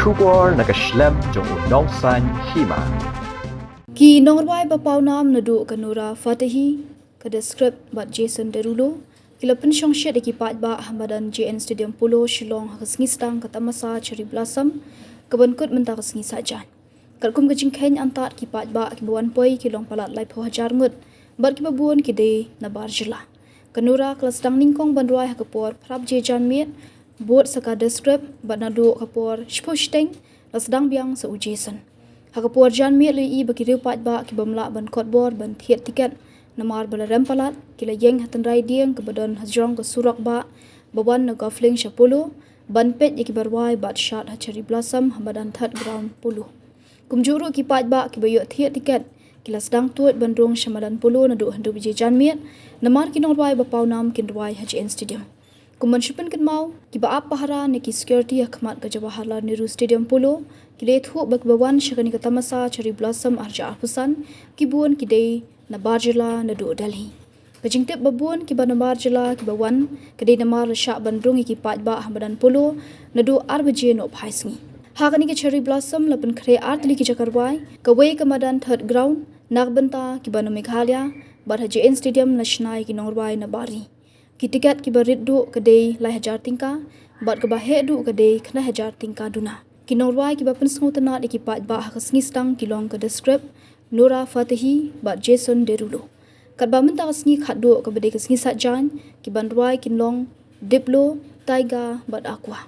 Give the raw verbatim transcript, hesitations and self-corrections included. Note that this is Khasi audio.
Khubor na ka shlem jong u nongsaiñ hima. Ki nongrwai ba pawnam naduh ka Nora Fatehi, ka Descript bad Jason Derulo ki la pynshong shet ïa ki paidbah ha madan J N Stadium Polo Shillong ha ka sngi sdang ka tamasa Cherry Blossom ka ban kut mynta ka sngi Saitjaiñ. Katkum ka jingkheiñ antad ki paidbah kiba wan poi ki long palat laiphew hajar ngut bad kiba bun ki dei na bar jylla. Ka Nora ka la sdang nyngkong ban rwai ha ka por phra baje janmiet, bud sa ka Descript bad naduh ka por shiphew shiteng la sdang biang sa u Jason. Ha ka por janmiet la ïohi ba ki riew paidbah kiba ym lah ban kot bor ban thied tiket namar ba la rem palat ki la ïeng ha tynrai dieng kaba don hajrong ka surok bah ba wan na Golf Link sha Polo ban peit ïa kiba rwai bad shad ha Cherry Blossom ha madan Third Ground Polo. Kumjuh ruh ki paidbah kiba ïoh thied tiket ki la sdang tuid ban rung sha madan Polo naduh hynriew baje janmiet namar ki nongrwai ba pawnam kin rwai ha J N Stadium. Kum ban shu pynkynmaw, kiba ap pahara ne ki security ha khmat ka Jawaharlal Nehru Stadium Polo ki la ïathuh ba kiba wan sha kane ka tamasa Cherry Blossom ar hajar arphew san ki bun ki dei na bar jylla naduh Delhi. Ka jingtip ba bun kiba na bar jylla kiba wan ka dei namar la shah ban rung ïa ki paidbah ha madan Polo naduh ar baje nohphai sngi. Ha kane ka Cherry Blossom la pynkhreh ar tylli ki jaka rwai, kawei ka madan Third Ground na ka bynta kiba na Meghalaya bad ha J N Stadium la shna ïa ki nongrwai na bar ri. Ki tiket kiba rit duh ka dei lai hajar tyngka bad kaba heh duh ka dei khyndai hajar tyngka duna. Ki nongrwai kiba pynsngewtynnad ïa ki paidbah ha ka sngi sdang ki long ka Descript, Nora Fatehi bad Jason Derulo. Katba mynta ka sngi khatduh kaba dei ka sngi Saitjaiñ, ki ban rwai kin long Diplo, Tiger bad Aqua.